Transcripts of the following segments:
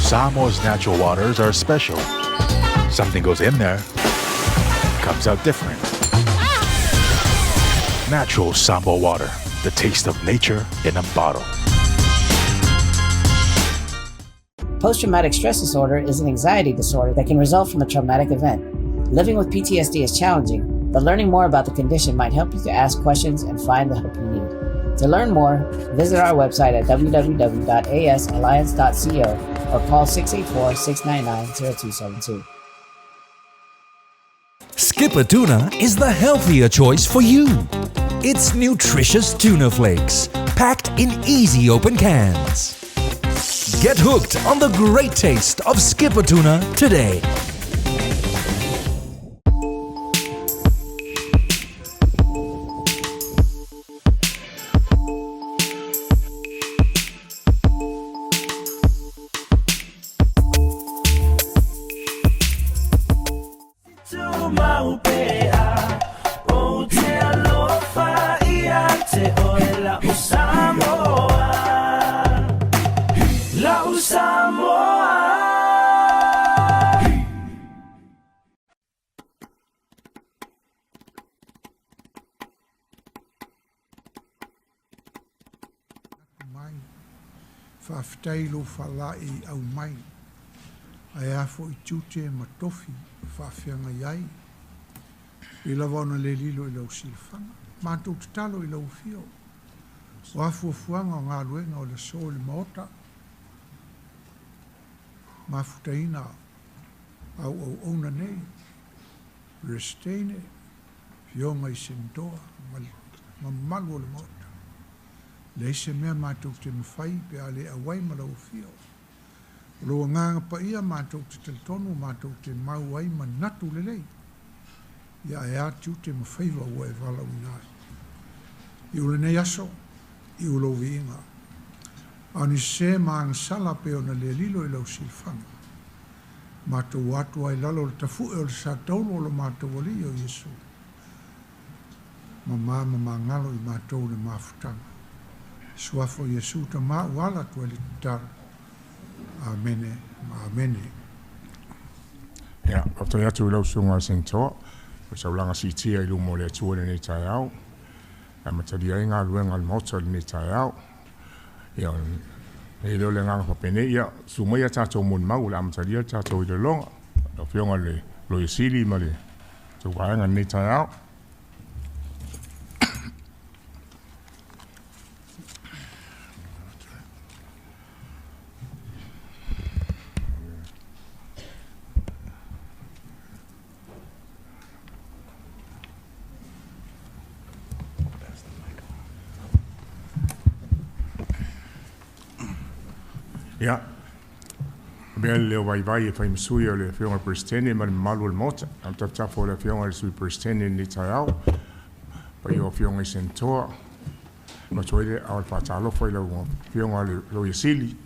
Samoa's natural waters are special. Something goes in there, comes out different. Natural Samoa water, the taste of nature in a bottle. Post-traumatic stress disorder is an anxiety disorder that can result from a traumatic event. Living with PTSD is challenging, but learning more about the condition might help you to ask questions and find the help you need. To learn more, visit our website at www.asalliance.co or call 684-699-0272. Skippa Tuna is the healthier choice for you. It's nutritious tuna flakes, packed in easy open cans. Get hooked on the great taste of Skippa Tuna today. Mai. Faafetai i lou faalaei aumai, ae a foi tiute ma tofi faafeagai ai, pei lava ona le lilo i lau silafaga. Matou tatalo i lau afio, o a fuafuaga o galuega o le aso i le Maota, mafutaina au auauna nei, Peresetene, Afioga i Senatoa ma le mamalu o le Maota. Leai se mea matou te mafai pe a le auai ma lau afio. O lou agaga paia matou te talitonu matou te mau ai manatu lelei. Ia ae a tiute ma faiva ua e valaauina ai. Iu lenei aso, iu lou viiga. A o ni sese ma agasala pei ona le lilo i lau silafaga. Matou o atu ai lalo o le tafu'e o le sa taulu o lo matou Alii o Iesu. Mamā ma magalo i matou le mafutaga. Suafa o Iesu Tama ua ala atu ai le tatalo. Amene ma amene. Ia, faafetai atu i lau Susuga Senatoa mo le saulaga siitia i luma o le Atua i lenei taeao, e amatalia ai galuega a le Maota i lenei taeao. Ia, ona i ai lea o le agaga faapenei, ia, susu mai a tatou molimau o le a amatalia le tatou iloiloga. Lau Afioga i le Loia Sili ma le tou vaega i lenei taeao. Ia, avea le leo vaivai e fai ma sui o le Afioga i le Peresetene ma le mamalu o le Maota. A o le tafatafa o le Afioga i le Sui Peresetene i lenei taeao, paia o Afioga i Senatoa, avatu ai le ao faatalofa i lau Afioga i le Loia Sili,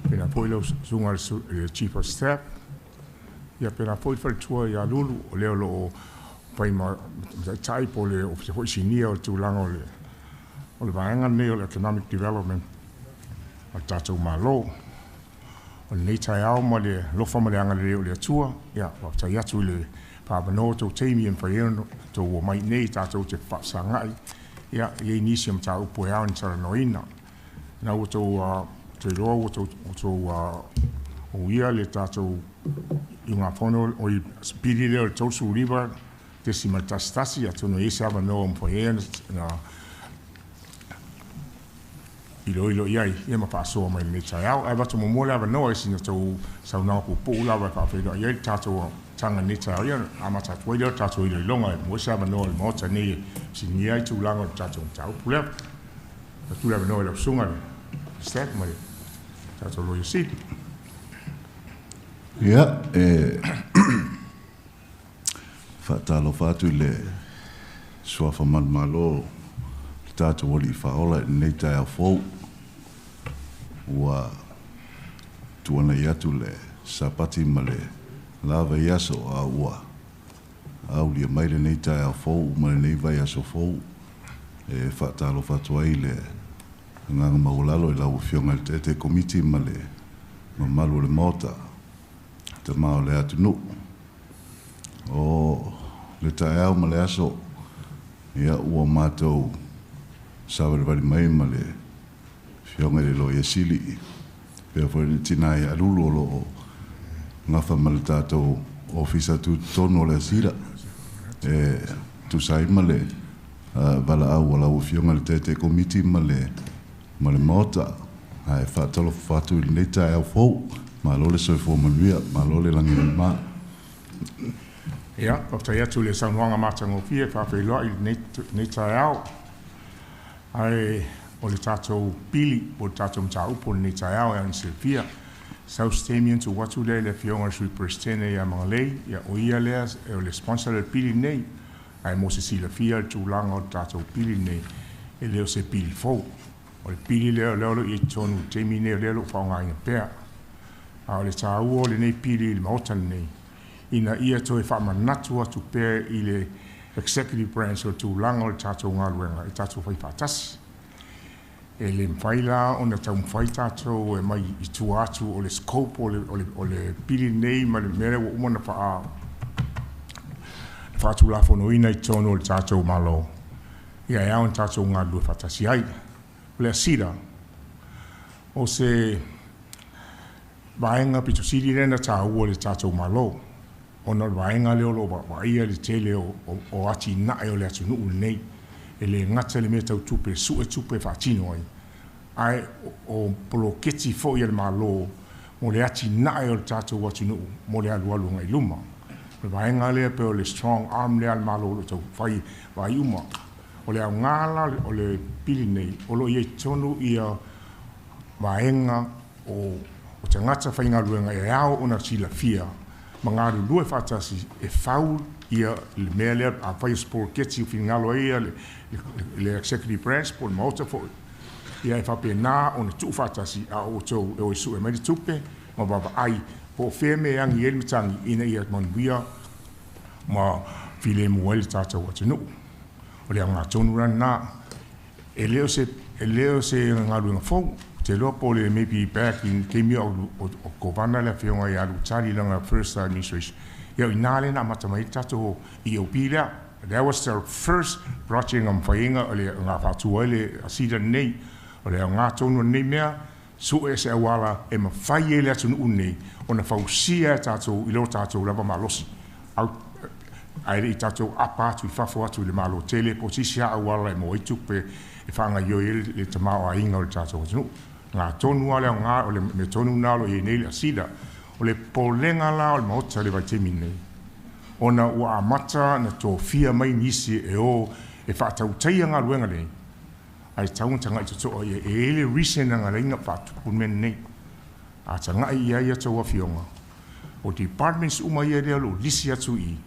faapena foi lau Susuga i le Chief of Staff, ia faapena foi le faletua ia Lulu, o lea o lo o fai ma taitai po o le Ofisa foi Sinia o le tulaga o le vaega lenei o le Economic Development a le tatou Malo. O lenei taeao ma le alofa ma le agalelei o le Atua, ia, faafetai atu i le faaavanoa o tou taimi e mafai ai ona outou omai i inei tatou te faafesagai, ia, e i ai nisi o mataupu e ao ona talanoaina. Na ua outou iloa ua outou uia le tatou iugafono o i pili lea o le 39.11, atonu e i ai se avanoa ua mafai ai ona iloilo i ai, ia ma faasoa mai lenei taeao. Ae avatu muamua le avanoa i sina tou saunoaga puupuu lava e faafeiloai ai le tatou taga i lenei taeao, ia amata atu ai lea o le tatou iloiloga e maua se avanoa o le Maota nei e fesiligia ai tulaga o le tatou mataupu lea. Atu le avanoa i lau Susuga i le Staff ma le tatou Loia Sili. Ia, e faatalofa atu i le suafa manumalo o le tatou Alii Faaola i lenei taeao fou. Ua tuanai atu le Sapati ma le la vaiaso, a ua aulia mai lenei taeao fou ma lenei vaiaso fou. E faatalofa atu ai le agaga maualalo i lau Afioga i le Taitai Komiti ma le mamalu o le Maota, tama o le atunuu. O le taeao ma le aso, ia ua matou savalivali mai ma le Afioga i le Loia Sili, pea foi le tina ia Alulu o loo gafa ma le tatou Ofisa Tutotonu o le Asila, e tusa ai ma le valaau a lau Afioga i le Taitai Komiti ma le Maota. Ae faatalofa atu i lenei taeao fou, malo le soifua manuia, malo le lagi e mama. Ia, faafetai atu i le saunoaga matagofie e faafeiloai i lenei taeao. Ae o le tatou pili po o le tatou mataupu o lenei taeao e ala ona silafia, sau se taimi ona tuu atu lea i le Afioga i le Sui Peresetene ia Magalei, ia o ia lea o le sponsor o le pili lenei. Ae mo se silafia le tulaga o le tatou pili lenei, e le o se pili fou. O le pili lea o lea o lo o i ai i totonu i le taimi lenei o lea o lo o faaaogaina pea. A o le taua o lenei pili i le Maota lenei, ina ia toe faamanatu atu pea i le executive branch o le tulaga o le tatou galuega e tatou faifaatasi. E le mafai la ona taumafai tatou e mai i tua atu o le scope o le pili lenei ma le mea lea ua uma ona faatulafonoina i totonu o le tatou Malo, ia e ao ona tatou galulue faatasi ai. O le ASEDA, o se vaega pito sili lea ona taua i le tatou Malo, ona o le vaega lea o lo o vaavaaia le tele o atinae o le atunuu lenei. E le gata i le mea tau tupe, sue tupe e faatino ai, ae o poloketi foi a le Malo mo le atinae o le tatou atunuu mo le alualu agai i luma. O le vaega lea pei o le strong arm lea a le Malo o lo o taumafai vaai uma. O le aoga la o le pili lenei, o lo o i ai tonu ia vaega o tagata faigaluega e ao ona silafia ma galulue faatasi e fau ia le mea lea. Afai o se poloketi ua finagalo ai ia le executive branch po o le Maota foi, ia e faapena ona tuufaatasi a outou e o e sue mai le tupe ma vaavaai po o fea mea e agi ai le matagi ina ia manuia ma filemu ai le tatou atunuu. O le aoga tonu la lena. E le o se galuega fou. Ou te iloa po o le maybe back in taimi o Kovana le Afioga ia Lutali i lana first administration, ia o i ina lea na amata mai ai le tatou EOP lea. That was the first project na mafai ai ona faatua ai le ASEDA lenei. O le aoga tonu o lenei mea, sue se auala e mafai ai le atunuu lenei ona fausia e tatou i lo tatou lava malosi, ae le i tatou apa atu i fafo atu i le Malo tele po o se isi auala e maua ai tupe e faagaoioi ai le tamaoaiga o le tatou atunuu. Ga tonu lava le aoga o le mea tonu lena o lo o i ai nei le ASEDA. O le popolega la o le Maota i le vaitaimi lenei, ona ua amata na tofia mai nisi e o e faatautaia galuega nei, ae tatau ona tagai totoa ia e i ai le reason na ala ai ona faatupu le mea lenei. A tagai i ai a outou afioga, o departments uma ia lea o lo o lisi atu i i,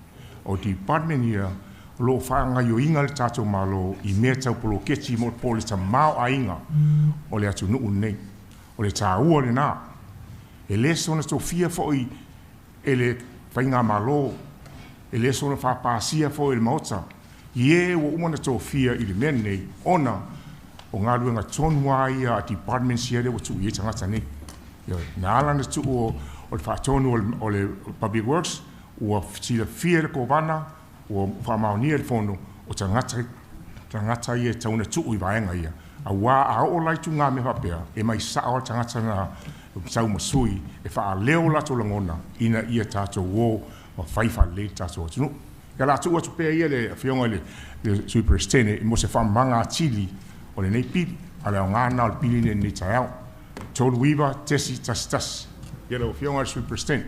o department ia o lo o faagaoioiga le tatou Malo i mea tau poloketi po o le tamaoaiga o le atunuu lenei. O le taua lena. E le soona tofia foi e le faigamalo, e le soona faapasia foi e le Maota i e ua uma ona tofia i le mea lenei, ona o galuega tonu lava ia a departments ia lea ua tuu i ai tagata nei. Na ala ona tuu o le faatonu o le Public Works, ua silafia e le Kovana, ua faamaonia e le Fono, o tagata ia e tatau ona tuu i vaega ia. Aua a oo la i tugā mea faapea, e mai sao lava le tagata na sau ma sui e faaleo o latou lagona ina ia tatou o ma fai faalelei le tatou atunuu. Ia o le a tuu atu pea ia le Afioga i le Sui Peresetene mo se faamalamalamaga atili o lenei pili. A o le aoga lena o le pili lenei i lenei taeao. 39.11. Ia lau Afioga i le Sui Peresetene.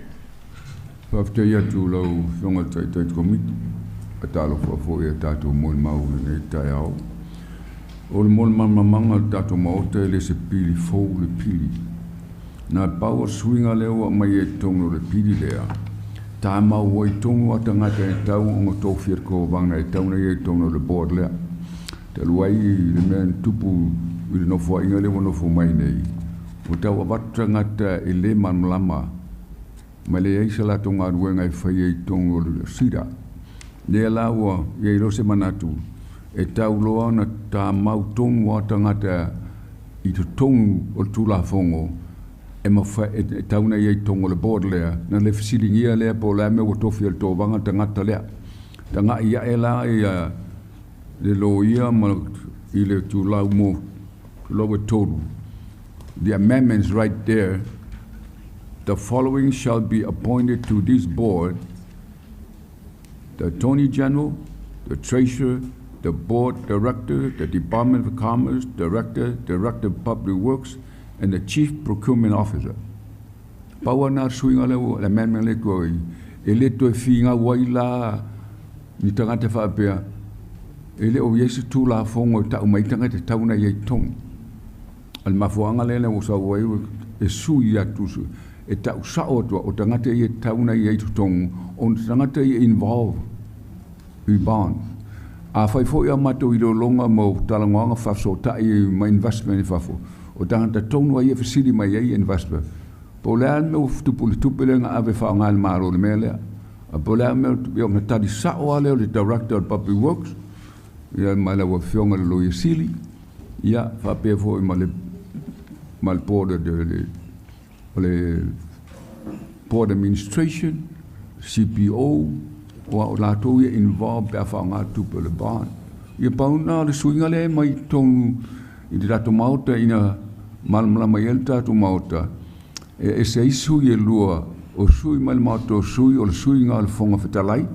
Faafetai atu lau Afioga i le Taitai Komiti, faatalofa foi i a tatou molimau i lenei taeao. O le malamalamaga o le tatou Maota, e le se pili fou le pili. Na pau o le suiga lea ua aumai ai i totonu o le pili lea, tamau ai tonu a tagata e tau ona tofia le Kovana e tau na i ai i totonu o le board lea. Talu ai le mea na tupu i le nofoaiga lea ua nofo mai nei, ua tau avatu tagata e le malamalama ma leai se latou galuega e faia i totonu o le SIDA. Lea la ua i ai loa se manatu e tau loa ona tamau tonu a tagata i totonu o le Tulafono. e mafai e tatau ona i ai i totonu o le board lea, na le fesiligia lea po o le a le mea ua tofi e le tovaga le tagata lea. Taga'i a'e la ia le loia ma i le itulau mo itulau e tolu, the amendments right there, the following shall be appointed to this board, the Attorney General, the Treasurer, the Board Director, the Department of Commerce Director, Director of Public Works, and the Chief Procurement Officer. Pau lava lena o le suiga lea ua, le amendment lea ua i, e le toe finau ai la ni tagata faapea, e le o i ai se Tulafono e tau mai ai tagata e tatau ona i ai i totonu. O le mafuaaga lea ua sau ai e sui atu, e tau sao atu o tagata ia e tatau ona i ai i totonu, ona o tagata ia e involve i bonds. Afai foi a matou iloiloga ma talanoaga faafesootai ma investment i fafo, o tagata tonu lava ia e fesili mai ai investor, po o le a le mea ua tupu i le tupe lea na ave e faaaoga e le Malo i le mea lea. A po o le a le mea, ia ona tali sao lava lea o le Director o le Public Works, ia ma lau Afioga i le Loia Sili, ia faapea foi ma le ma le Board o le Board Administration, CPO, aua o latou ia e involve pe a faaaoga tupe o le bond. Ia pau lena o le suiga lea e aumai i totonu i le tatou Maota ina malamalama i ai le tatou Maota, e ese ai sui e lua, o sui mai le Maota o sui, o le suiga o le Fofoga Fetalai,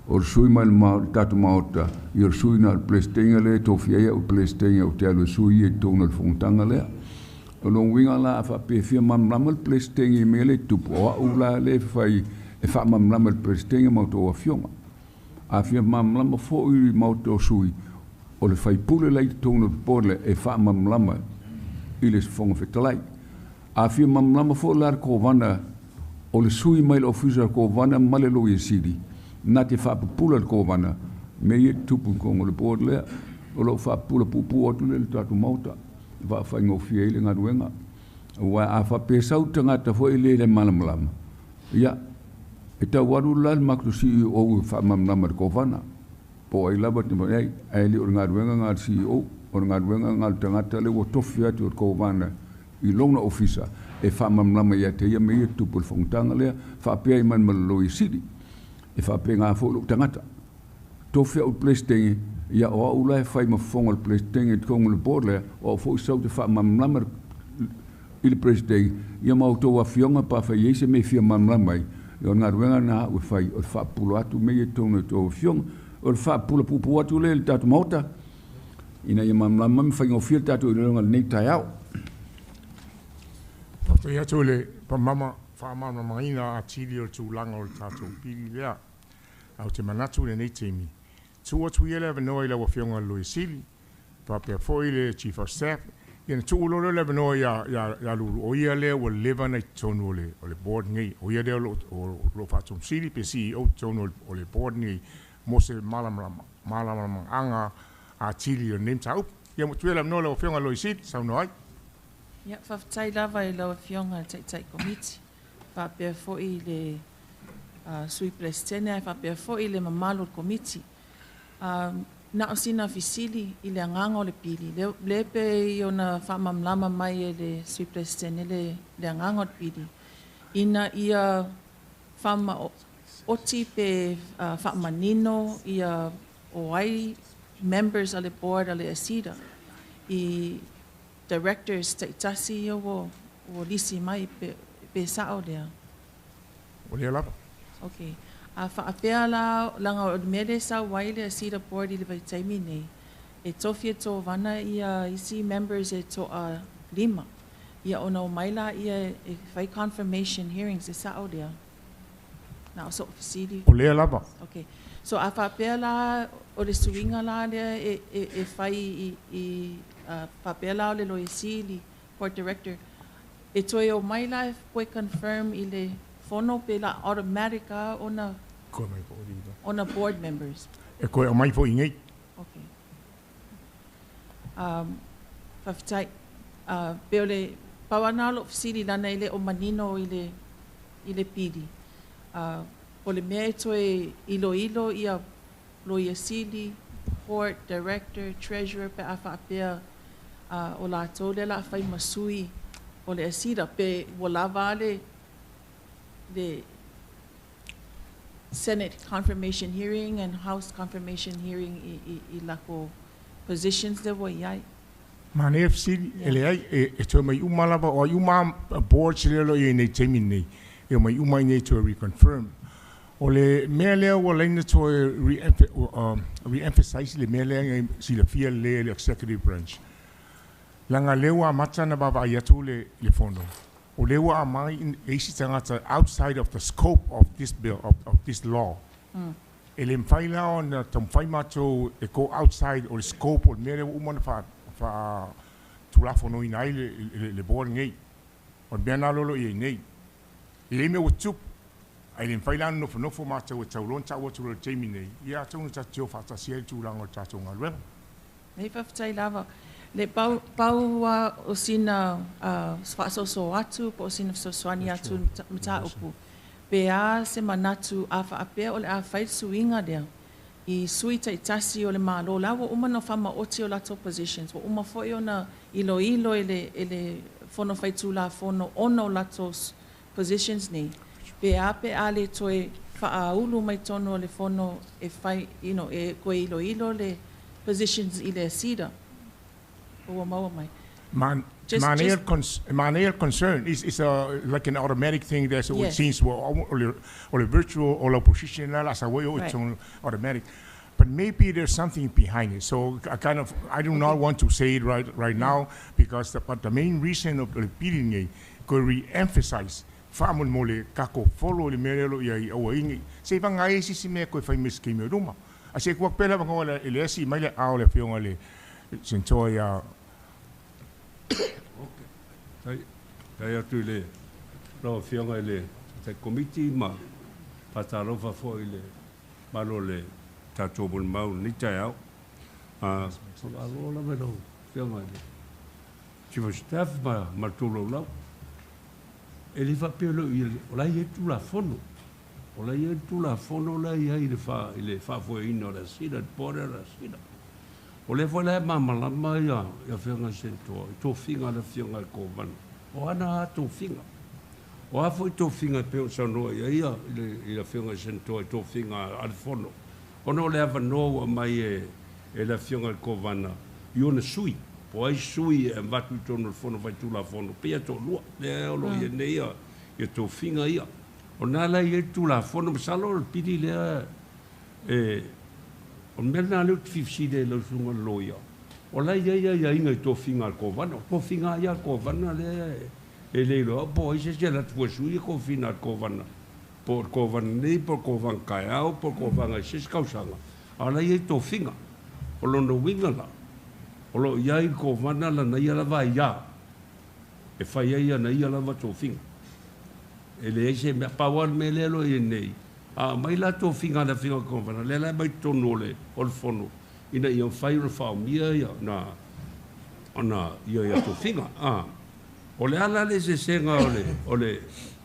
o le sui mai le tatou Maota, ia o le sui lena o le Peresetene lea e tofia ai au Peresetene ou te alu e sui ia i totonu o le fonotaga lea. O lona uiga la a faapea e fia malamalama le Peresetene i mea lea e tutupu, o au la lea e fai e faamalamalama i le Peresetene ma outou afioga. A fia malamalama foi le Maota o sui, o le faipule la i totonu o le board lea e faamalamalama i le Fofoga Fetalai. A fia malamalama foi la le Kovana, o le sui mai le Ofisa o le Kovana ma le Loia Sili, na te faapupula le Kovana, mea ia e tutupu i totonu o le board lea. O lo o faapupula puupuu atu lea i le tatou Maota e faafaigofie ai le galuega. Aua a faapea e sau tagata foi lea e le malamalama, ia, e tau alu la le matou CEO e faamalamalama i le Kovana, po o ai lava, ae le o le galuega lena a le CEO, o le galuega lena a le tagata lea ua tofi atu e le Kovana i lona ofisa e faamalamalama ia te ia mea ia e tutupu i le fonotaga lea, faapea ai ma le Loia Sili, e faapena foi lou tagata. Tofi au i le Peresetene, ia o au la e fai ma fofoga o le Peresetene i totonu o le board lea, o au foi sau te faamalamalama i le Peresetene, ia ma outou afioga pe afai e i ai se mea e fia malamalama ai, ia o le galuega lena a au e fai, o le faapupula atu mea ia i totonu o outou afioga. O le faapupula puupuu atu lea i le tatou Maota, ina ia malamalama ma faigofie le tatou iloiloga i lenei taeao. Faafetai atu i le pamama faamalamalamaina atili o le tulaga o le tatou pili lea. Ae ou te manatu i lenei taimi, tuu atu ia le avanoa i lau Afioga i le Loia Sili, faapea foi le Chief of Staff, ia ona tuu loa lea o le avanoa ia, ia, ia Lulu, o ia lea ua leva ona i totonu o le, o le board nei, o ia lea o lo o, o Faatonusili pe CEO i totonu o le board nei mo se malamalama, malamalamaaga atili o lenei mataupu. Ia tuu ia le avanoa i lau Afioga i le Loia Sili, saunoa ai. Ia, faafetai lava i lau Afioga i le Taitai Komiti, faapea foi le Sui Peresetene ae faapea foi le mamalu o le Komiti. Na o sina fesili i le agaga o le pili, lea pei ona faamalamalama mai e le Sui Peresetene le agaga o le pili, ina ia faamaoti pe faamanino ia o ai members a le board a le ASEDA i directors taitasi ia ua lisi mai pe sao lea. O lea lava. Okay. A faapea la, leaga o le mea lea e sau ai le ASEDA board i le vaitaimi nei, e tofi e tovana ia isi members e toa 5. Ia ona omai laia e fai confirmation hearings, e sao lea? Na o so'u fesili. O lea lava. Okay. So a faapea la o le suiga la lea e fai i faapea la o le Loia Sili, board director, e toe omai la e toe confirm i le fono pe la automatic a ona ona board members? E toe aumai foi i nei. Okay. Faafetai. Pe o le pau lava lena o lou fesili leaga e le o manino i le pili. O le mea e toe iloilo ia Loia Sili, board, director, treasurer pe a faapea o latou lea o le a fai ma sui o le ASIDA pe ua lava a le Senate confirmation hearing and House confirmation hearing i lako positions lea ua i ai. Manaia fesili, e leai, e toe mai uma lava, o ai uma boards lea o lo o i ai nei i le taimi lenei, e omai uma i inei e toe reconfirm. O le mea lea ua laina toe re-emphasize le mea lea ina ia silafia lelei e le executive branch, leaga o lea ua amata ona vaavaai atu le Fono, o lea ua aumai isi tagata outside of the scope of this bill, of this law. E le mafai la ona taumafai matou e go outside o le scope o le mea lea ua uma ona faatulafonoina ai le board lenei. O le mea lena o lo o i ai nei. E i ai mea ua tupu, ae le mafai la ona nofonofo matou e tauloa ona tau atu loa i le taimi lenei, ia atonu tatou te o faatasi ai i le tulaga o le tatou galuega. Nei, faafetai lava. Le pau pau o sina faasoasoa atu po o sina fesoasoani atu mataupu pe a se manatu a faapea o le a fai le suiga lea i sui taitasi o le Malo la ua uma ona faamaoti o latou positions, ua uma foi ona iloilo e le Fono Faitulafono ona o latou positions nei, pe a le toe faaulu mai tonu o le Fono e fai e toe iloilo le positions i le ASIDA ua maua mai. Manaia concern is like an automatic thing there, so it seems well, or the virtual or opposition la sa way it's automatic. But maybe there's something behind it. So I kind of I do not want to say it right now because but the main reason of the pili ko re-emphasize faamolemole kako follow le mea lea o lo o i ai aua ingi se i vaga ai sisi mea koe fai me se luma a se kua pela vanga le le asi mai le ao le afioga le sentoa ia. Tai, tai atu i le lau afioga i le tai komiti ma faatalofa foi i le malo le tatou molimau lenei taeao. Ah, faamalo lava i lau afioga i le Chief of Staff ma le tou laulau. E le faapea leo i o la e i ai Tulafono. O la e i ai Tulafono la e i ai i le faafoeina o le ASIDA, le board o le ASIDA. O lea foi la e malamalama ia afioga i Senatoa i tofiga a le afioga i le Kovana. O ana a tofiga. O a foi tofiga e pei ona saunoa i ai ia i le afioga i Senatoa i tofiga a le Fono. Ona o le avanoa ua mai e le afioga i le Kovana i ona sui. Po ai sui e avatu i totonu o le Fono Faitulafono, pe ia toalua. Lea o lo o i ai nei ia tofiga ia. O na la i ai le Tulafono, masalo o le pili lea e o le mea lena lea ou te fia fesili ai i lau susuga i le loia. O la i ai aiaiga i tofiga a le Kovana. O tofiga ia a le Kovana lea e le iloa po o ai se isi e alu atu fua e sui tofiga a le Kovana. Po o le Kovana nei, po o le Kovana taeao, po o le Kovana i se isi tausaga. A o la i ai tofiga. O lona uiga la, o lo o i ai le Kovana lana ia lava aiā e fai ai ana ia lava tofiga. E leai se mea, pau lava le mea lea o lo o i ai nei, a aumai la tofiga a le afioga i le Kovana, lea la e mai totonu o le Fono, ina ia mafai ona faaomia ia na ona ia tofiga. Ah. O le ala le eseesega o le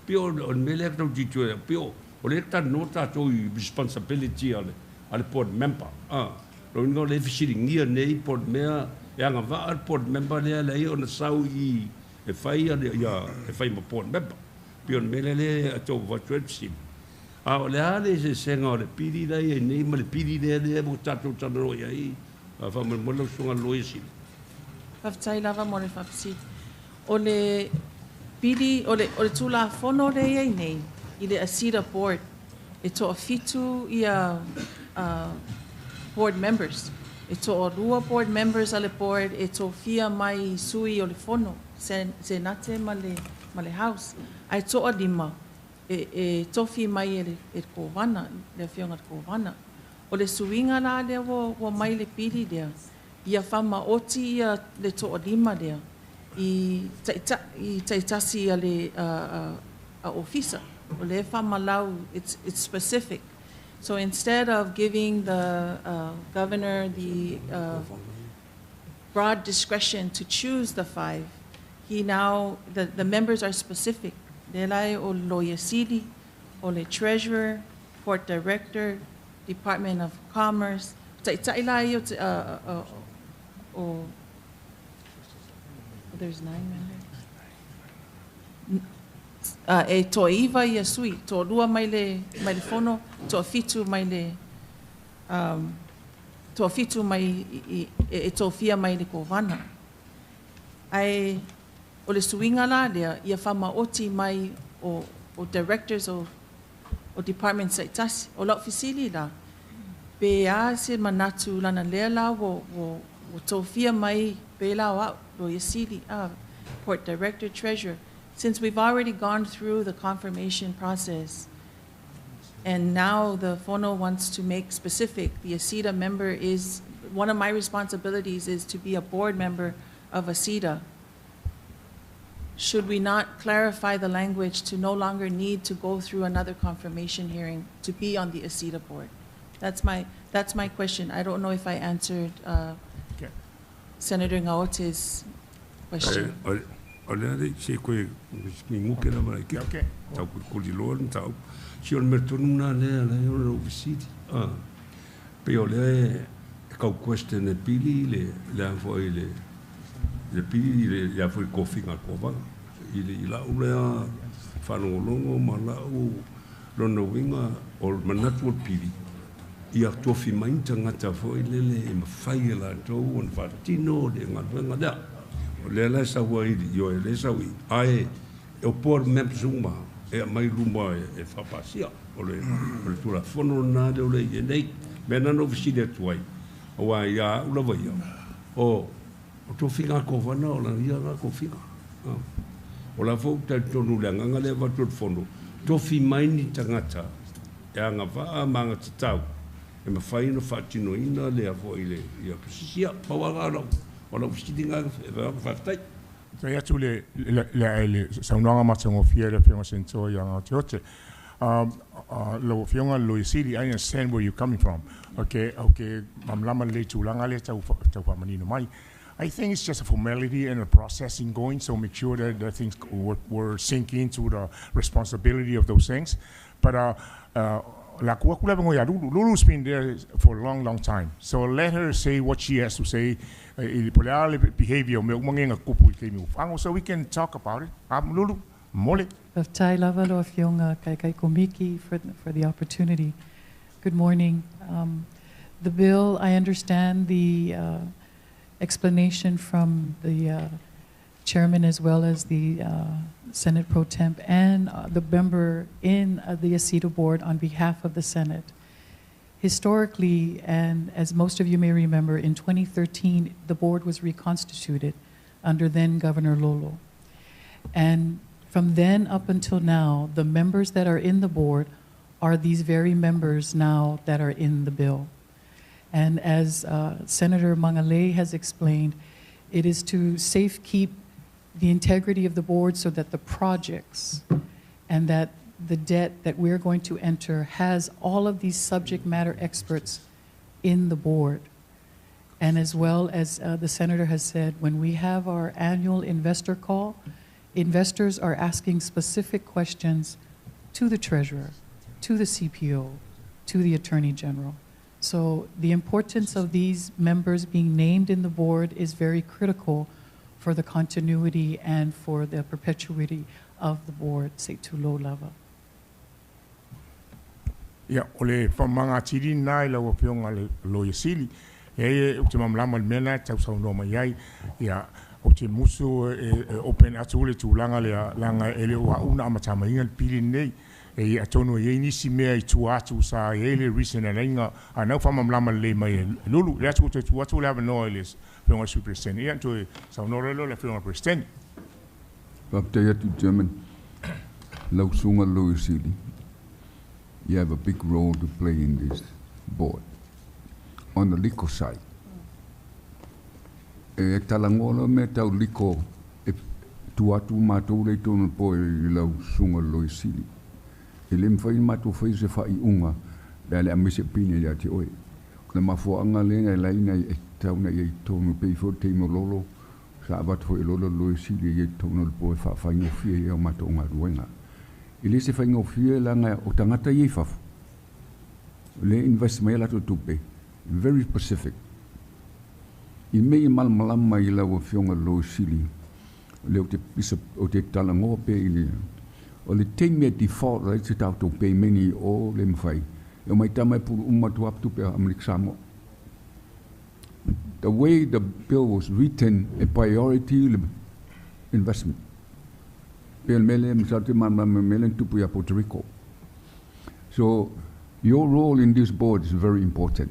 pei o le mea lea tau tilotilo ai, pei o lea talanoa tatou i responsibility a le board member. Ah. Lona uiga o lea e fesiligia nei board mea e agavaa le board member lea leai ona sau i e fai ia e fai ma board member. Pei o le mea lea e tau avatu ai le fesili. A o le a le eseesega o le pili la e i ai nei ma le pili lea ua tatou talanoa i ai faamolemole lau susuga i le Loia Sili? Faafetai lava mo le faafesili. O le pili, o le Tulafono lea e i ai nei, i le ASIDA Board, e toafitu ia board members. E toalua board members a le board e tofia mai sui o le fono, Senate ma le House. Ae toalima e tofi mai e le Kovana, le afioga i le Kovana. O le suiga la lea ua mai le pili lea, ia faamaoti ia le toalima lea i taitasi a le a ofisa. O lea faamalau, it's specific. So instead of giving the governor the broad discretion to choose the five, he now, the members are specific. Lea la e o le Loia Sili, o le Treasurer, Port Director, Department of Commerce, ta'itai la ia o te, o, there's nine members. E toaiva ia sui, toalua mai le mai le fono, toafitu mai le toafitu mai i, e tofia mai le kovana. Ae o le suiga la lea, ia faamaoti mai o directors o departments taitasi. O lau fesili la, pe a se manatu lana lea la ua tofia mai pe la o au, Loia Sili, Port Director, Treasurer. Since we've already gone through the confirmation process, and now the Fono wants to make specific, the ASIDA member is, one of my responsibilities is to be a board member of ASIDA. Should we not clarify the language to no longer need to go through another confirmation hearing to be on the ASIDA board? That's my question. I don't know if I answered Senator Gaote's question. O lea le se koe nguke lava i ke tau kulikuli loa le mataupu. Si o le mea tonu na lea le o le ofisili. Pe o lea e kau question e pili le a foi le pili le a foi kofiga kovaga. I le i lau lea whalongolongo ma lau lona uiga o le manatu o le pili ia tofi mai ni tagata foi lele e mafai e latou ona faatino le galuega lea. O lea la e sau ai i o e lē sau i ae e o board members uma e aumai luma e faapasia o le tulafono lena lea o le i nei mea na na fesili atu ai auā ia a'u lava ia o tofiga a kovana o lana ia ga tofiga o la fo'u talitonu le agaga lea avatu o le fono tofi mai ni tagata e agavaa ma agatatau e mafai ona faatinoina lea fo'i le ia pasisia pau aga lau o lau fesiliga e faafetai. Tai atu le saunoaga matagofie le Afioga Senatoa ia Gaoteote. Lau Afioga Loia Sili, I understand where you're coming from. Okay, malamalama lelei tulaga lea tau faamanino mai. I think it's just a formality and a processing going, so make sure that the things were sink into the responsibility of those things. But la kua kula vengo ya Lulu. Lulu's been there for a long, long time. So let her say what she has to say. I po le ale behavior me umangenga kupu i ke mi so we can talk about it. Lulu, mole. Faafetai lava lau Afioga Taitai Komiti for the opportunity. Good morning. The bill, I understand the explanation from the chairman as well as the Senate Pro Temp and the member in the ASIDA board on behalf of the Senate. Historically, and as most of you may remember, in 2013, the board was reconstituted under then Governor Lolo. And from then up until now, the members that are in the board are these very members now that are in the bill. And as Senator Magalei has explained, it is to safekeep the integrity of the board so that the projects and that the debt that we're going to enter has all of these subject matter experts in the board. And as well as the senator has said, when we have our annual investor call, investors are asking specific questions to the treasurer, to the CPO, to the attorney general. So the importance of these members being named in the board is very critical for the continuity and for the perpetuity of the board, se tulou lava. Ia, o le whamanga nā i lau afioga le Loia Sili. E e o te malamalama le mea na tau saunoa mai ai. Ia, o te musu e open atu le tulaga lea langa e le o au na amatamaiga le pili nei. E i atonu e nisi mea i tua atu sa e le reason e a nau whamamlama le mai e lulu. Le atu te tu atu le avanoa i le afioga Sui Peresetene. Ia, toe saunoa le afioga Peresetene. Faafetai atu, Chairman. Lau susuga Loia Sili. You have a big role to play in this board. On the legal side. E talangola me tau liko e tu atu mātou le tonu po e lau susuga Loia Sili. E le mwhai mātou whai se whai unga le ale ame se pine ia te oe. Le mafuanga le ngai laina e tauna i tonu pe fo te mo lolo sa avatu foi lolo Loia Sili i tonu le po e whaawhaingofia i au mātou ngā ruenga. I le se whaingofia langa o tangata i fafu. Le invest mai lato tupe. Very specific. I me i malamalama i lau afioga Loia Sili. Le ou te ou te talanoa pea i le o le taimi e default ai se tatou payment i o le mafai e omai tama e pulu uma atu lava tupe a Amerika Samoa. The way the bill was written, e priority le investment. Pei o le mea lea masalo te malamalama i le mea lea na tupu ia Puerto Rico. So your role in this board is very important.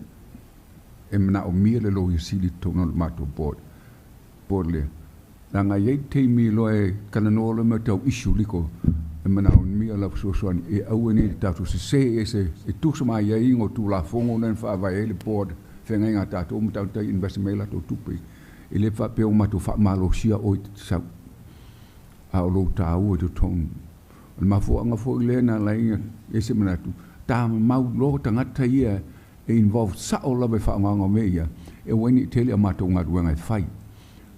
E manaomia le Loia Sili i totonu o le matou board. Board lea. Leaga e i ai taimi loa e talanoa loa mea tau issue liko e manaomia lau fesoasoani e aua nei le tatou sese ese e tusa ma aiaiga o Tulafono lea na faavae ai le board feagaiga a tatou ma tatou invest mai ai latou tupe. E le faapea ua matou faamalosia oe e te sau, a o lou taua i totonu. O le mafuaaga foi lea na ala ai i se manatu, tamamau loa tagata ia e involve sao lava e faaaogaga o mea ia, e aua ai ne i tele a matou galuega e fai.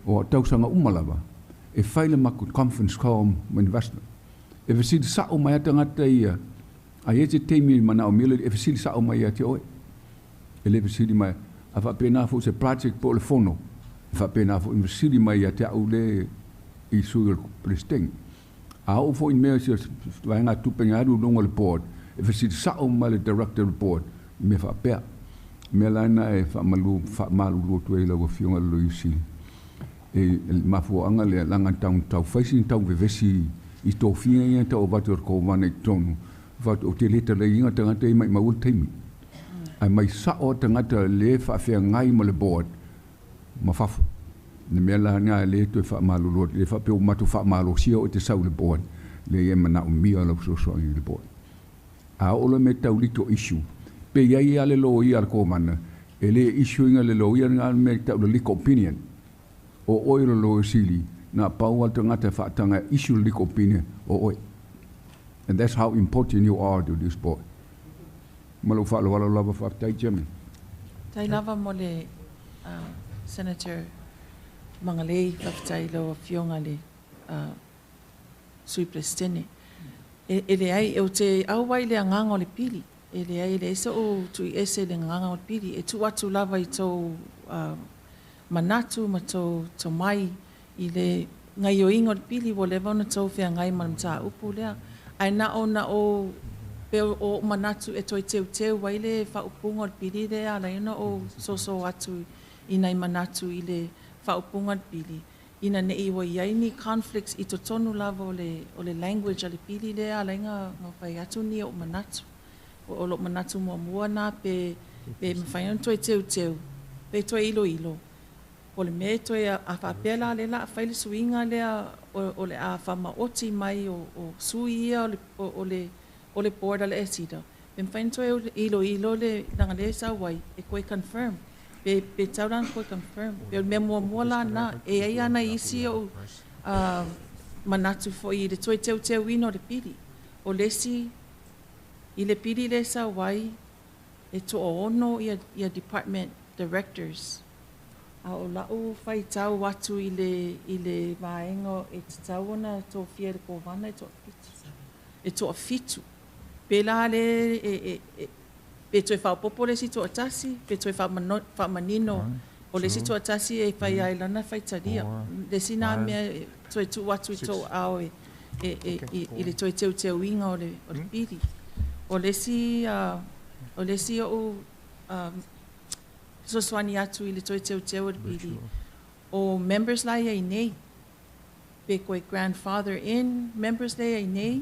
O au tausaga uma lava, e fai le matou conference call ma investment. E fesili sao mai lava tagata ia, a i ai se taimi e manaomia le, e fesili sao mai ia te oe. E le fesili mai, a faapena foi se project po o le fono, e faapena foi ona fesili mai ia te au le i sui o le Peresetene. A oo foi i mea i se vaegatupe na alu i luga o le board, e fesili sao mai le director o le board i mea faapea. O mea la na e faamalu, faamalulu atu ai i lau Afioga i le Loia Sili, e le mafuaaga lea, leaga na tau, tau fai sina tau vevesi i tofiga ia na tau avatu e le Kovana i totonu, fai atu ou te le talaiina tagata ia maimau le taimi. Ae mai sao tagata le faafeagai ma le board ma fafo. Le mea la lena lea toe faamalulu atu, le faapea ua matou faamalosia oe e te sau i le board, leai e manaomia lau fesoasoani i le board. A oo loa i mea tau legal issue, pe i ai lava le loia a le Kovana, e le issue ina le loia lena le mea e tau o le legal opinion. O oe o le Loia Sili, na pau lava le tagata e faataga e issue le legal opinion, o oe. And that's how important you are to this board. Ma lou faaaloalo lava, faafetai Chairman. Faafetai lava mo le Senator Magalei, faafetai i lau Afioga i le Sui Peresetene. E leai, ou te auai i le agaga o le pili. E leai, e leai so'u tuiese i le agaga o le pili. E tuu atu lava i tou manatu ma tou tomai i le gaioiga o le pili ua leva ona tou feagai ma le mataupu lea. Ae na ona ou pei o o'u manatu e toe teuteu ai le faaupuga o le pili lea e ala ai ona ou soso atu i nai manatu i le faaupuga o le pili ina ne i ua i ai ni conflicts i totonu lava o le o le language a le pili lea e ala ai ona fai atu ni o'u manatu. O lo'u manatu muamua lena pe pe mafai ona toe teuteu pe toe iloilo po o le mea e toe a faapea la lea o le a fai le suiga lea o le a faamaoti mai o sui ia o le o le board a le ACEDA pe mafai ona toe iloilo le leaga lea e sau ai e toe confirm pe pe tatau la ona toe confirm. Pei o le mea muamua la lena. E i ai lava nai isi ou manatu foi i le toe teuteuina o le pili. O le isi i le pili lea e sau ai e toaono ia department directors, a o la'u faitau atu i le i le vaega e tatau ona tofia e le Kovana e toafitu. E toafitu. Pe la le e, e, pe toe faaopoopo le isi toatasi, pe toe faamanino o le isi toatasi e fai ai lana faitalia. Le isi na mea e toe tuu atu i tou aao e, e, e, i, i le toe teuteuina o le, o le pili. O le isi, o le isi o'u fesoasoani atu i le toe teuteu o le pili, o members la ia i nei, pe koe grandfather in members lea i nei,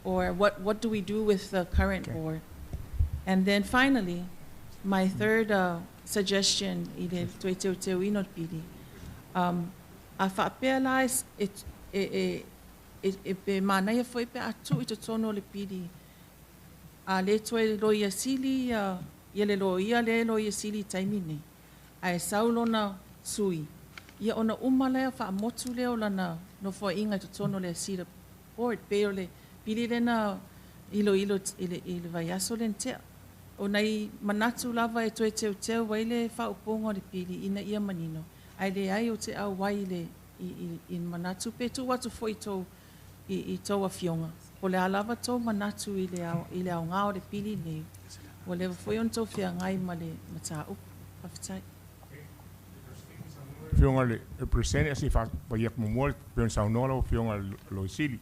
or what do we do with the current board? And then finally, my third suggestion i le toe teuteuina o le pili, a faapea la e, e, e, e, e, pe manaia foi pe a tuu i totonu o le pili, a le toe loia sili ia, ia le loia lea e loia sili i taimi nei, ae sau lona sui, ia ona uma lea faamotu lea o lana nofoaiga i totonu o le ASEDA board, pei o le pili lea na iloilo i le, i le vaiaso lea na tea. O nai manatu lava e toe teuteu ai le faaupuga o le pili ina ia manino, ae leai ou te auai i le, i, i, i manatu pe tuu atu foi i tou, i, i tou afioga, po o le a lava tou manatu i le, i le aoga o le pili nei, ua leva foi ona tou feagai ma le mataupu. Faafetai. Afioga i le Peresetene, ae se i fai atu muamua pei ona saunoa lau Afioga i le Loia Sili.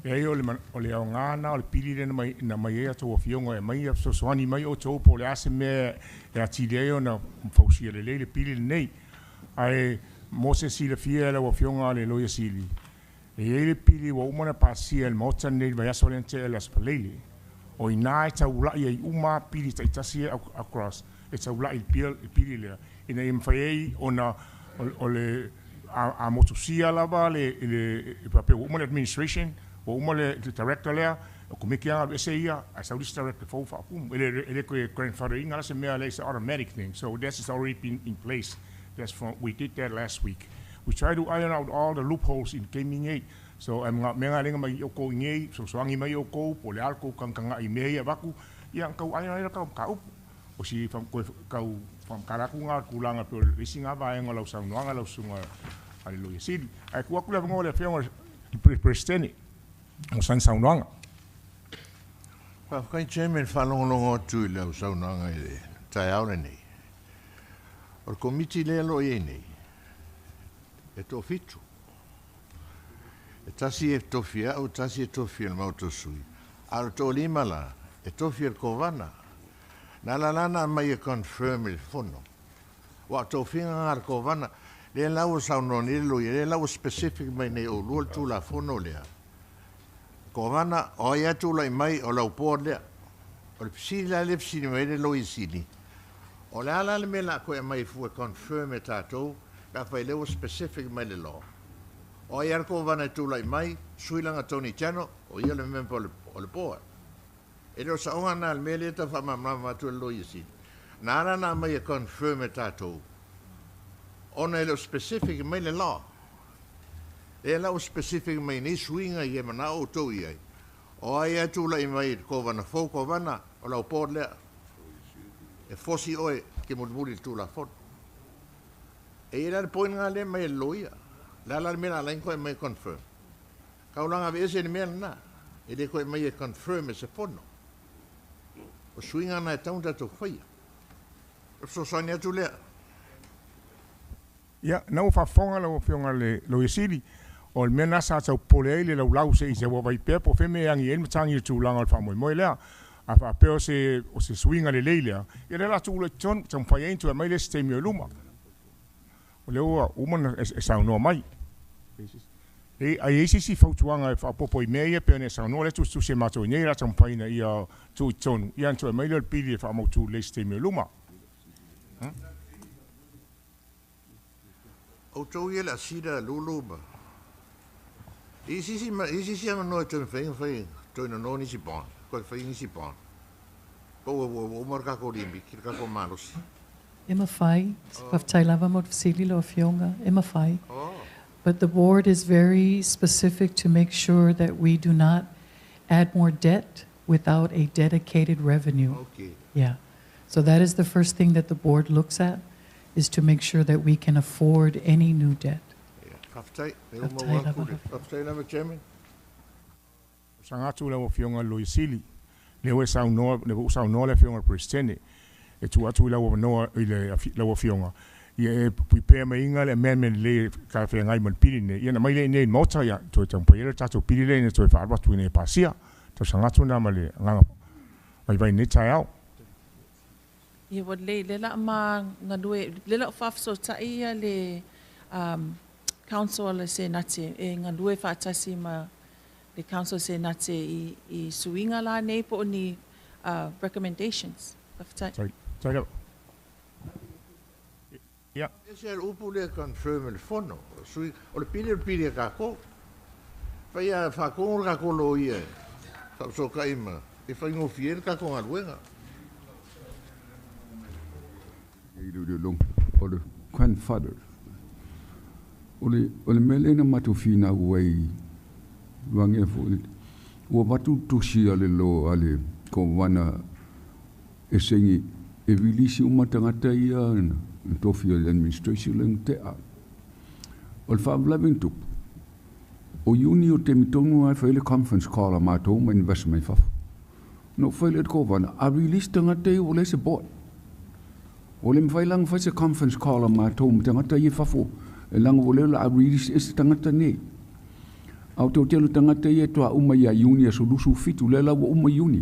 Leai o le aoga lena o le pili lea na aumai ai a outou afioga e aumai fesoasoani mai outou po o le a se mea e atili ai ona fausia lelei le pili lenei. Ae mo se silafia e lau Afioga i le Loia Sili, e i ai le pili ua uma ona pasia e le Maota lenei i le vaiaso lea na tea i le Aso Faraile. O i ina e taulai ai uma lava pili taitasi ia across, e taulai i le pili lea, ina ia mafai ai ona o le a motusia lava le faapea ua uma le administration, ua uma le director lea, o Komiti lava alu ese ia, ae sau le isi director fou faatumu. E le toe grandfather ina la se mea lea, it's automatic thing. So that is already been in place. That's from, we did that last week. We try to iron out all the loopholes in taimi nei. So e mea galega mai outou i nei, fesoasoani mai outou, po o le a le tou tagatagai i mea ia e avatu, ia ona tau iron ai lea o le tatou mataupu. O si tau faamatala atu lena o le tulaga pei o le isi lena vaega o lau saunoaga lau Susuga a le Loia Sili. Ae tuu atu le avanoa i le Afioga i le Peresetene mo sana saunoaga. Faafetai Chairman, faalogologo atu i lau saunoaga i le taeao lenei. O le Komiti lea o lo o i ai nei, e toafitu. E tasi e tofi e au, tasi e tofi e le Maota o Sui, a o le toalima la, e tofi e le Kovana. Na ala la ona aumai e confirm i le Fono. Aua o tofiga na a le Kovana, lea la ua saunoa nei le loia, lea la ua specific mai nei e oulua le Tulafono lea. Kovana, o ai lava tulai mai, o lau board lea. O le fesili la lea e fesili mai ai le Loia Sili, o le a la le mea o le a toe aumai fua e confirm e tatou pe afai o lea ua specific mai le law? O ai lava le Kovana e tulai mai, sui lana Attorney General, o ia le member o le board. E le o saoga lena le mea lea e tau faamalamalama atu e le Loia Sili. Na ala ona aumai e confirm e tatou, ona e le o specific mai le law. Lea la ua specific mai nei suiga ia e manao outou i ai. O ai lava e tulai mai i le Kovana fou, Kovana, o lau board lea. E fosi oe e te mulimuli i le Tulafono. E i ai la le point lena lea e aumai e le loia. O le a la le mea o le a ala ai ona toe aumai e confirm? Taulaga aveese le mea lena. E le toe aumai e confirm e se fono. O suiga na e tatau ona tatou faia. O le fesoasoani atu lea. Ia, na ua faafofoga lau Afioga i le Loia Sili, o le mea lena sa tau popole ai le laulau se i se ua vaai pea po o fea mea e agi ai le matagi i le tulaga o le faamoemoe lea. A faapea o se suiga lelei lea, ia lea o le a tuu loa i totonu, taumafai ai ona toe aumai le isi taimi o i luma. O lea ua uma ona e saunoa mai. E ai i se isi fautuaga e faaopoopo i mea ia pei ona e saunoa, lea e tusitusi e matou i nei, o le a taumafai ina ia tuu i totonu, ia ona toe aumai lea o le pili e faamautu lelei i se taimi o i luma. Outou ia le asida lulu ma i isi isi i isi isi avanoa e toe mafai ona fai toe nono nisi bond toe fai nisi bond po ua ua uma le tatou limiti le tatou malosi. E mafai, faafetai lava mo le fesili lau Afioga, e mafai. But the board is very specific to make sure that we do not add more debt without a dedicated revenue. Okay. Yeah. So that is the first thing that the board looks at, is to make sure that we can afford any new debt. Faafetai, e uma ua atu le faafetai lava Chairman. Talosaga atu i lau Afioga i le Loia Sili, lea ua e saunoa, lea foi ua saunoa le Afioga i le Peresetene, e tuu atu i lau avanoa i le lau Afioga, ia e prepare maiga le amendment lelei e talafeagai ma le pili lenei, ia ona aumai lea i inei i le Maota, ia toe taumafai ai le tatou pili lea ina toe faaalu atu ina ia pasia. Talosaga atu lena ma le agaga vaivai i lenei taeao. Ia ua lelei, lea la a ma galue, lea la ua faafesootai ia le Council a le Senate e galue faatasi ma le Council a le Senate i i suiga la nei po o ni recommendations. Faafetai. Faafetai lava. Ia. Ese le upu lea confirm e le fono. Sui, o le pili o le pili a tatou. Fai a faatonu le tatou loia e faafesootai ma e faigofie ai le tatou galuega. O le grandfather. O le, o le mea lea na matou finau ai vaeane foi, ua avatu le tusi a le lo a le Kovana e saini e release uma tagata ia na tofi o le administration lea na tea. O le faalavelave na tupu, o Iuni o le taimi tonu lava e fai ai le conference call a matou ma invest mai fafo. Na ou fai lea i le Kovana, a release tagata ia ua leai se board. O le mawhai langa whai se conference call a mātou ma tangata i e fafo, e langa o leo la a release e se tangata nei. Au te o telo tangata i e toa uma ia Iuni aso 27, le la ua uma Iuni.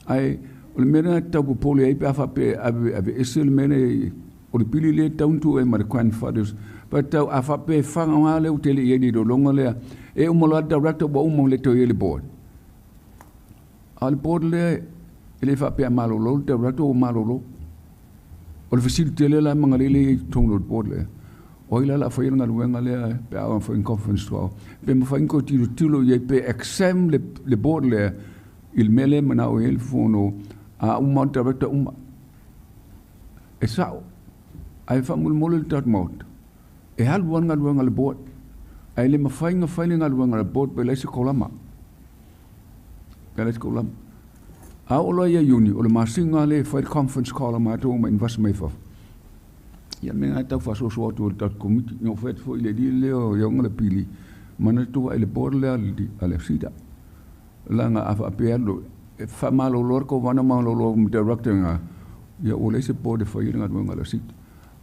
Ai, o le mea tau popole ai pe a whape ave, ave ese le mea o le pili le tauntu e ma le grandfathers. Pa tau a whape whanga ngā leo tele i e longa lea, e uma loa director wa uma le tau i le board. A le board lea, e le whape a malolo, le director o malolo. O le fasili tele la manga lele i tonu o le board lea. O ila la whai nga luenga lea, pe awa whai conference tuau. Pe ma ko tiro tilo i pe exam le board lea, il mele mana o ele fono, a uma director uma. E sao, ai wha mule mole le tat maut. E halu wan nga luenga le board. Ai le mawhai nga whai nga luenga le board pe leise kolama. Pe leise kolama. A o loa ia Iuni, o le masinga le whai conference call a mātou ma invasa mai fafo. Ia me ngai tau whasoso atu o le tatu komiti, ngau whai fo i le li leo ia le pili, mana tua i le board lea a le sida. Langa a wha pe alo, e wha malo lor ko wana malo lor mu director nga, ia o le se board e whai nga nga le sida.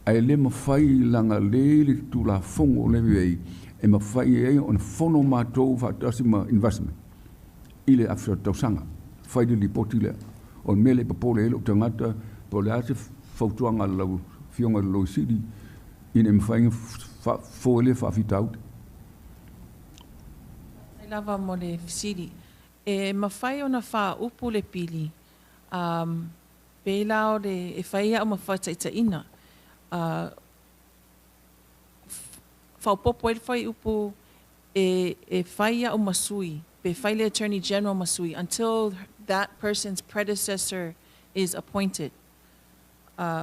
Ai le mawhai langa le le tu la fongo le vei, e mawhai e on fono mātou whatasi ma investment. I le awhia tausanga. Whai le lipoti lea. O mele papole ele o tangata, po le ase fautuanga lau fionga le loi sili, ina e mawhainga fo ele whaafitaut. Ai lava mo le fesili. E mawhai ona wha upu le pili. Pe la o le e whai au ma whaitaitaina. Whaupopo e whai upu e whai au masui, pe whai le Attorney General masui, until that person's predecessor is appointed.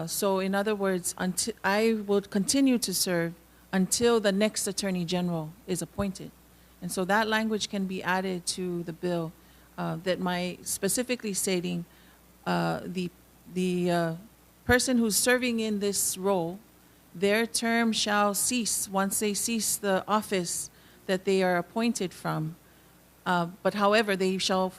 So in other words, until I will continue to serve until the next Attorney General is appointed. And so that language can be added to the bill, that my specifically stating the person who's serving in this role, their term shall cease once they cease the office that they are appointed from. But however, they shall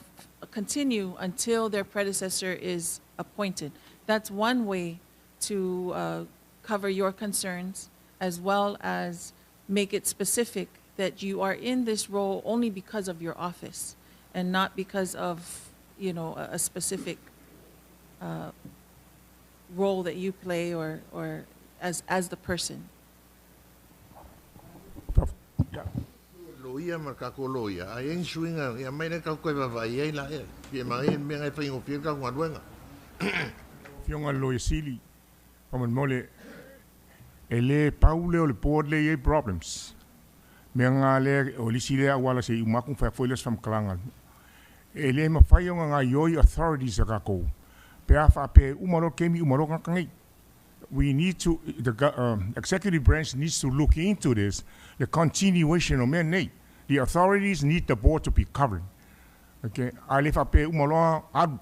continue until their predecessor is appointed. That's one way to cover your concerns, as well as make it specific that you are in this role only because of your office and not because of, you know, a specific role that you play or as the person. Loia ma ka ko loia, ai en suinga, ia mai le ka koe vavai ai la e, pie mai en menga e whaingo pie ka ngā luenga. Fionga loia sili, pa mole, e le paule o le board le iei problems. Mea ngā le, o lisi lea wala se umaku whai foilas whamkalanga. E le mawhai o ngā ioi authorities a kako. Pe a wha pe umaro kemi umaro ngā kangai. We need to, the executive branch needs to look into this, the continuation of men nei. The authorities need the board to be covered. Okay, a le wha pe umaloa aru,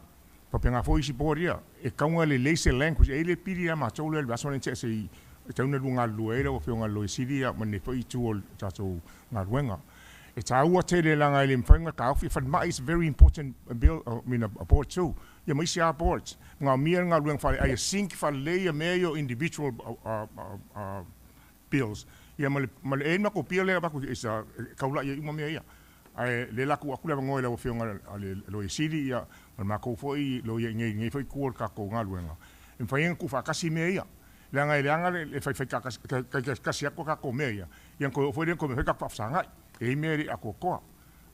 pa pe ngā fo isi board ia, e kaunga le leise language, e le piri a mātou le vaso ne te se i tauna lu ngā lua e o whio ngā lua siri a mane fo i tu o tātou ngā ruenga. E tā ua tele langa e le mwhainga ka awhi, whanmai is very important bill, I mean, a board too. Ia maisi a boards. Ngā mia ngā ruenga whale, ai a sink whale ia mea individual bills. Ia male e mako pia lea wako isa kaula ia uma mea ia. Ai le laku aku le ngoi la whio ngā le loi siri ia, ma mako foi lo ia ngei ngei foi kuol ka ko ngā ruenga. E mwhainga ku whakasi mea ia. Leanga e leanga le whai whai kasi ako ka ko mea ia. Ia ko foi ko me whai ka whawsangai. E mea re ako koa.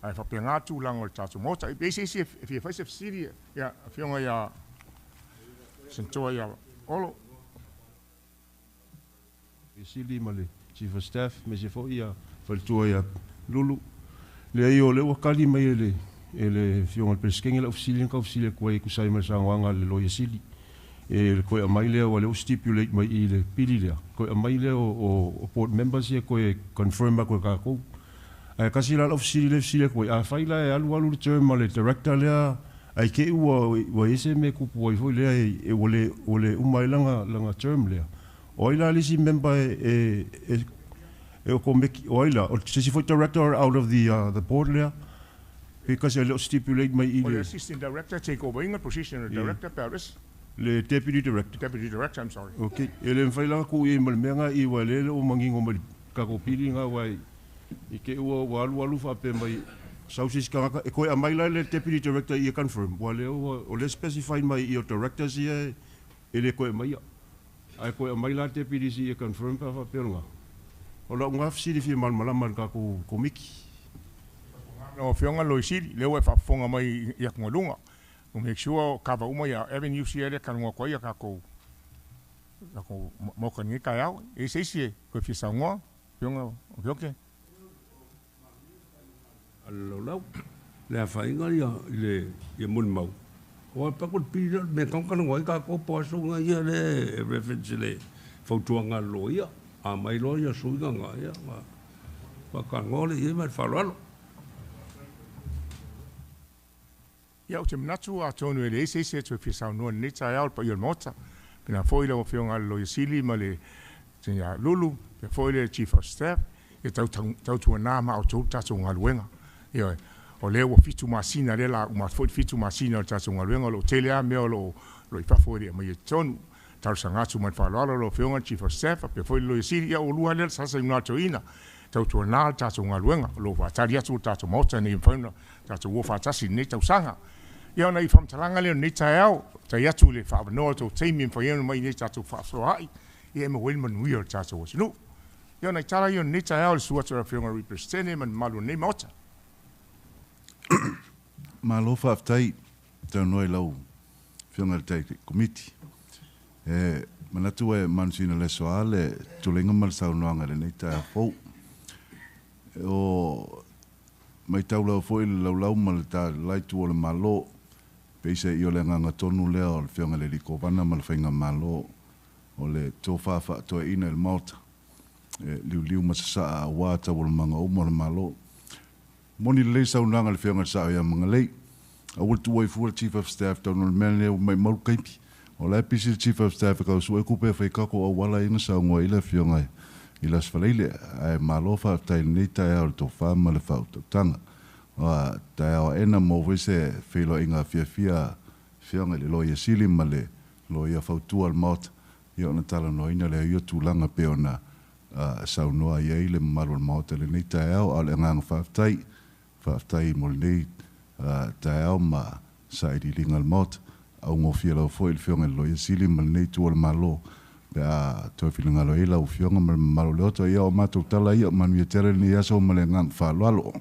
Ai whapea ngā tūlanga o le tātou mota. E se se e whai se whasiri ia whionga ia sentoa ia olo. Sili ma le chief of staff me se foi ia whaltua ia lulu. Le ai o le wakali mai e le whionga le preskenge la ofisili ka ofisili kua e kusai ma sangoanga le loia sili. E le koe a mai lea o le o stipulate mai i le pili lea. Koe a mai lea o board members ia koe confirm a koe kākou. Ai kasi la ofisili le ofisili koe a whai la e alu alu le term ma le director lea. Ai ke ua ese me kupu ai foi lea e ua le umai langa term lea. O ai la lisi member e o komeki o ai la o se si foi director out of the board lea. Because e le stipulate mai i O le le assistant director take over inga position of director Paris. Le Deputy Director. Deputy Director, I'm sorry. Ok, e le mafai la ona tuu i ai ma le mea lena i aua o lea e le o manino mai le tatou pili lena aua i te i ua alualu faapea mai sau se isi tagata e toe aumai la le Deputy Director ia confirm aua lea ua o lea e specify mai i o Directors ia e le toe aumaia ae toe aumai la Deputies ia confirm pe a faapea o lena. O lau lena fesili fia malamalama i le tatou Komiti. Lau Afioga Loisili, lea ua e faafofoga mai i atugaluga. To make sure o kava uma ia avenues ia lea e talanoa atu ai a tatou tatou Maota i lenei taeao. E i ai se isi e toe fia saunoa? Afioga Okeoke. A le laulau, le afaina ia i le ia molimau, aua e paku le pili lea o le mea e tatau ona talanoa ai tatou po o aso na ia lea e reference i le fautuaga a le loia. A aumai loa ia suiga na, ia ona faatalanoa lea i ai ma le faaaloalo. Ia, ou te manatu atonu e leai se isi e toe fia saunoa i lenei taeao i le paia o le Maota, pena foi lau Afioga i le Loia Sili ma le ia Lulu, faapea foi le Chief of Staff, ia tautuana ma outou le tatou galuega. Ioe, o lea ua 7 masina, lea o le a uma atu foi le 7 masina o le tatou galuega, o lo o tele lava mea o lo o i fafo e le i aumaia i totonu. E talosaga atu ma le faaaloalo lau Afioga i le Chief of Staff faapea foi le Loia Sili, ia o oulua lava lea o le sasa i luga o le toeaina, tautuana le tatou galuega, o lo o faatali atu le tatou Maota ina ia mafai ona tatou o faatasi i lenei tausaga. Ia o nai faamatalaga lea o lenei taeao, faafetai atu i le faaavanoa o le tou taimi e mafai ai ona omai i inei tatou te faafeiloai e maua ai le manuia o le tatou atunuu. Ia o nai tala ia o lenei taeao i le susu atu o le Afioga i le Peresetene ma le mamalu o lenei Maota. Malo faafetai taunoa i lau Afioga i le Taitai Komiti. E manatu ua e manusina i le Aso A le tuleiga ma le saunoaga i lenei taeao fou. O matau lava foi i le laulau ma le la itu o le Malo, peiseai o le agaga tonu lea o le Afioga i le Alii Kovana ma le Faigamalo, o le tofa faatoeaina i le Maota, e liuliu ma sasaa aua taualumaga uma o le Malo. Moni lelei saunoaga a le Afioga i le Sao ia Magalei. Aua le tuua ai fua le Chief of Staff tau no le mea lenei ua maimau le taimi. O la e pisi le Chief of Staff e tau sue tupe e fai tatou auala ia na saunoa ai le Afioga i le Aso Faraile. Ae malo faafetai i lenei taeao i le tofa ma le faautautaga. Ua taeao aena maua foi se feiloaiga fiafia Afioga i le Loia Sili ma le Loia Fautua o le Maota ia ona talanoaina lea o ia tulaga pei ona saunoa i ai le mamalu o le Maota i lenei taeao, a o le agaga faafetai, faafetai mo lenei taeao ma sailiiliga a le Maota. Augofie lava foi le Afioga i le Loia Sili ma lenei itu o le Malo pe a toe finagalo i ai lau Afioga ma le mamalu o le Maota. Ia, o matou tala ia, manuia tele lenei aso ma le agaga faaaloalo.